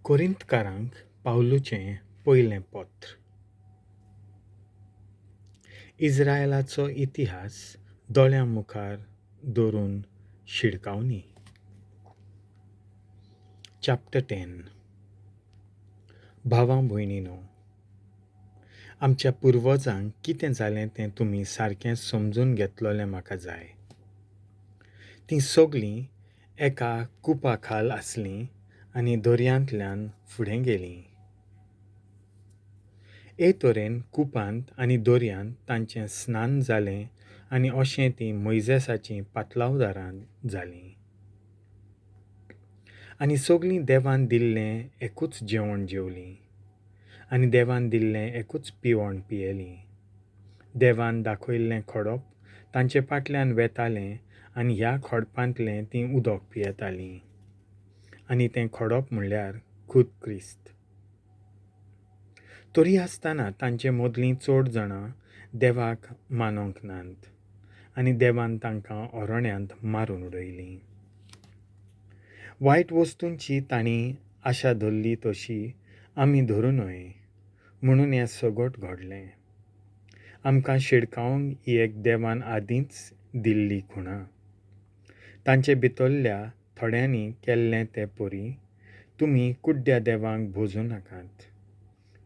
कोरिंतकारांक पावलूचें पयलें पत्र. इस्रायलाचो इतिहास दोळ्यां मुखार दवरून शिडकावणी. चॅप्टर 10. भावां भयणीनो, आमच्या पुर्वजांक कितें जालें तें तुमी सारकें समजून घेतलोलें म्हाका जाय. तीं सगळीं एका कुपा खाल आसलीं आनी दर्यांतल्यान फुडें गेलीं. हे तरेन कुपांत आनी दर्यांत तांचें स्नान जालें आनी अशें तीं मोयजेसाचीं पातलावदारां जालीं. आनी सगळीं देवान दिल्लें एकूच जेवण जेवलीं आनी देवान दिल्लें एकूच पिवण पियेलीं. देवान दाखयल्लें खडप तांचे फाटल्यान वेतालें आनी ह्या खडपांतलें तीं उदक पियेतालीं. आनी तें खडप म्हणल्यार खूद क्रिस्त. तरी आसतना तांचे मदलीं चड जाणां देवाक मानूंक नात आनी देवान तांकां अरण्यांत मारून उडयलीं. वायट वस्तूंची तांणी आशा धरली तशी आमी धरूं न्हय म्हणून हें सगट घडलें. आमकां शिडकावंक ही एक देवान आदींच दिल्ली खुणा. तांचे भितरल्या थोड्यांनी केल्लें ते परी तुमी कुड्ड्या देवांक भोजूं नाकात,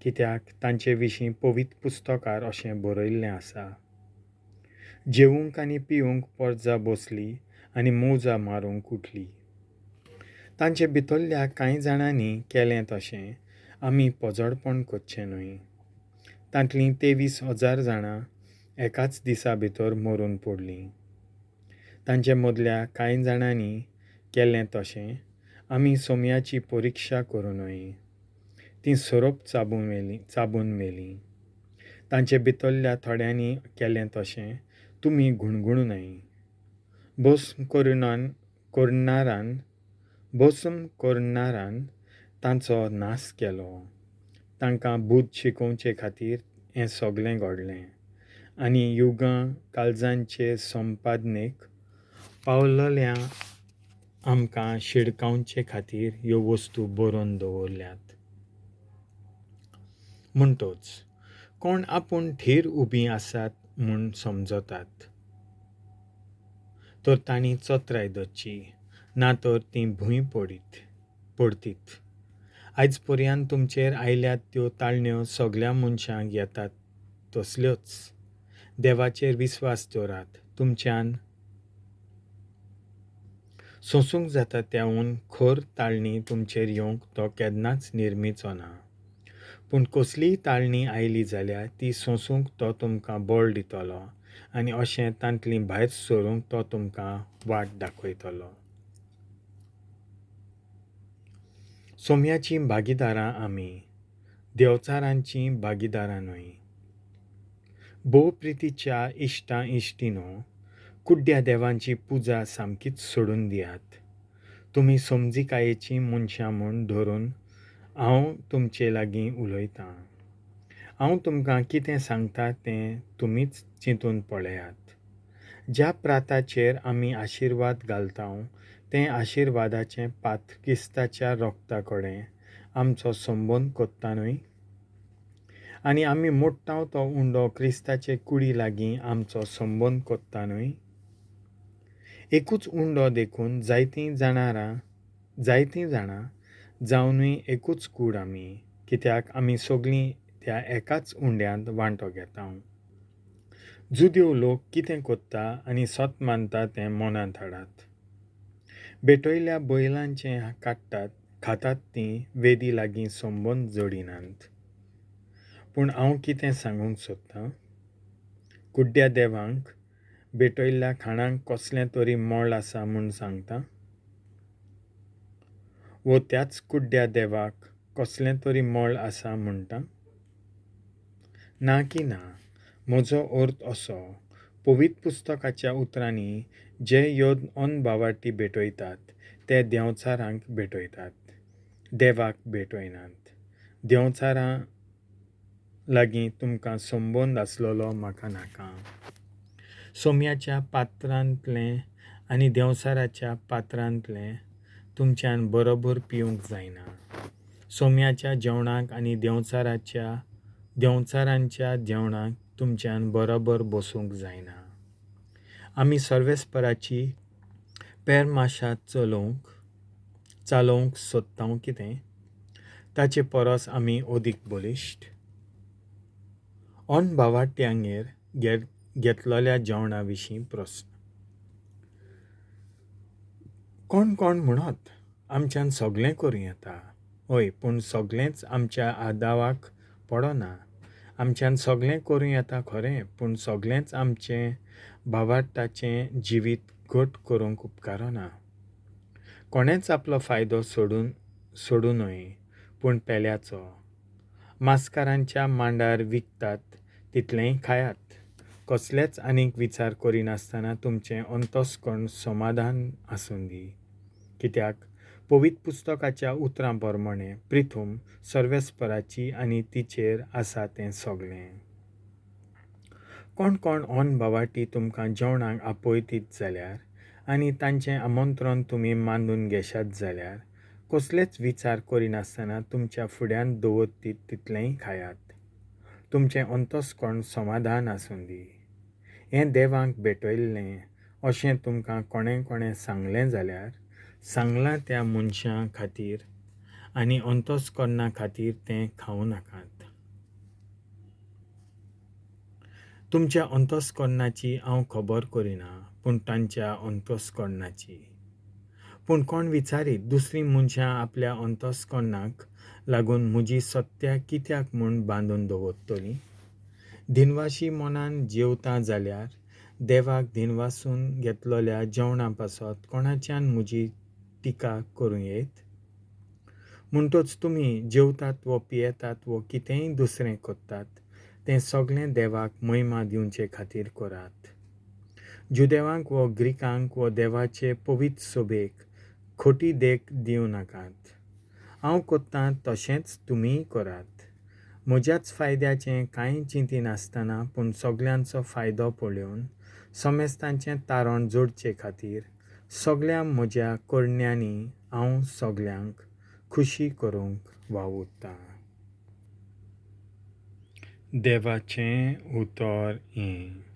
कित्याक तांचे विशीं पवित्र पुस्तकार अशें बरयल्लें आसा, जेवूंक आनी पिवूंक परजा बसली आनी मोजा मारूंक उठली. तांचे भितरल्या कांय जाणांनी केलें तशें आमी पोजडपण करचें न्हय. तांतलीं 23,000 जाणां एकाच दिसा भितर मरून पडलीं. तांचे मदल्या कांय जाणांनी केलें तशें आमी सोम्याची परिक्षा करूं न्हय. तीं सोरोप चाबून मेलीं. तांचे भितरल्या थोड्यांनी केलें तशें तुमी गुणगुणू न्हय. भस्म करणारान तांचो नाश केलो. तांकां बूद शिकोवचे खातीर हें सगळें घडलें आनी युगां काळजांचे संपादनेक पावलल्या आमकां शिडकावचे खातीर ह्यो वस्तू बरोवन दवरल्यात. म्हणटच कोण आपूण थीर उबीं आसात म्हूण समजतात तर तांणी चत्राय धरची, ना तर तीं भूंय पडतीत. आयज पर्यंत तुमचेर आयल्यात त्यो ताळण्यो सगळ्या मनशांक येतात तसल्योच. देवाचेर विस्वास दवरात. तुमच्यान सोंसूंक जाता त्याहून खर ताळणी तुमचेर येवंक तो केन्नाच निर्मिचो ना. पूण कसलीय ताळणी आयली जाल्यार ती सोंसूंक तो तुमकां बळ दितलो आनी अशें तांतली भायर सरूंक तो तुमकां वाट दाखयतलो. सोम्याचीं भागीदारां आमी, देवचारांचीं भागीदारां न्हय. भोव प्रितीच्या इश्टां इश्टिनो, कुड्ड्या देवांची पुजा सामकीच सोडून दियात. तुमी समजिकायेचीं मनशां म्हूण धरून हांव तुमचे लागीं उलयतां. हांव तुमकां कितें सांगता तें तुमीच चिंतून पळयात. ज्या प्राताचेर आमी आशिर्वाद घालता तें आशिर्वादाचें पात्र क्रिस्ताच्या रोगता कडेन आमचो संबंद कोत्ता न्हय? आनी आमी मोडटा तो उंडो क्रिस्ताचे कुडी लागीं आमचो संबंद कोत्ता न्हय? एकूच उंडो देखून जायतीं जाणां जावनूय एकूच कूड आमी, कित्याक आमी सगळीं त्या एकाच उंड्यांत वांटो घेता. जुदेव लोक कितें कोत्ता आनी सत मानता तें मनांत हाडात. भेटयल्या बैलांचें काडटात खातात तीं वेदी लागीं संबंद जोडिनात. पूण हांव कितें सांगूंक सोदतां, कुड्ड्या देवांक भेटयल्ल्या खाणांक कसलें तरी मोल आसा म्हूण सांगता? वो त्याच कुड्ड्या देवाक कसलें तरी मोल आसा म्हणटा? ना की ना. म्हजो अर्थ असो, पवित्र पुस्तकाच्या उतरांनी जे योद अनभावार्थी भेटयतात ते देंवचारांक भेटयतात, देवाक भेटयनात. देंवचारां लागीं तुमकां संबंद आसलेलो म्हाका नाका. सोम्याच्या पात्रांतलें आनी देंवचाराच्या पात्रांतलें तुमच्यान बरोबर पिवंक जायना. सोम्याच्या जेवणाक आनी देंवचारांच्या जेवणाक तुमच्यान बरोबर बसूंक जायना. आमी सर्वेस्पराची पेरमाशा चलोवंक सोदता कितें? ताचे परस आमी अदीक बळिश्ट? अनभावाट्यांगेर घेतलेल्या जेवणा विशीं प्रस्न. कोण कोण म्हणत, आमच्यान सगळें करूं येता. हय, पूण सगळेंच आमच्या आदावाक पडना. आमच्यान सगळें करूं येता खरें, पूण सगळेंच आमचें भावार्थाचें जिवीत घट करूंक उपकारना. कोणेंच आपलो फायदो सोडूं न्हय, पूण पेल्याचो. मास्कारांच्या मांडार विकतात तितलेंय खायात. कसलेच आनीक विचार करिनासतना तुमचें अंतस्कर्ण समाधान आसूं दी. कित्याक पवित्र पुस्तकाच्या उतरां प्रमाणें प्रिथूम सर्वेस्पराची आनी तिचेर आसा तें सगळें. कोण कोण अनभावाटी तुमकां जेवणाक आपयतीत जाल्यार आनी तांचें आमंत्रण तुमी मानून घेशात जाल्यार कसलेच विचार करिनासतना तुमच्या फुड्यांत दवरतीत तितलेंय खायात. तुमचें अंतस्कर्ण समाधान आसूं दी. हें देवाक भेटयल्लें अशें तुमकां कोणें कोणें सांगलें जाल्यार सांगलां त्या मनशां खातीर आनी अंतस्कर्णा खातीर तें खावं नाकात. तुमच्या अंतस्कर्णाची हांव खबर करिना, पूण तांच्या अंतस्कर्णाची. पूण कोण विचारीत, दुसरीं मनशां आपल्या अंतस्कर्णाक लागून म्हजी सत्या कित्याक म्हूण बांदून दवरतलीं? दिनवाशी मनान जेवता जाल्यार देवाक दिनवासून घेतलेल्या जेवणा पासत कोणाच्यान म्हजी टिका करूं येत? म्हणटच तुमी जेवतात वो पियेतात वो कितेंय दुसरें करतात तें सगळें देवाक महिमा दिवचे खातीर करात. जुदेवांक वो ग्रिकांक वो देवाचे पवित्र सोबेक खोटी देख दिवं नाकात. हांव करतां तशेंच तुमीय करात. म्हज्याच फायद्याचें कांय चिंतिनासतना पूण सगल्यांचो फायदो पळोवन समेस्तांचें तारण जोडचे खातीर सगळ्या म्हज्या करण्यांनी हांव सगल्यांक खुशी करूंक वावुरतां. देवाचें उतर हें.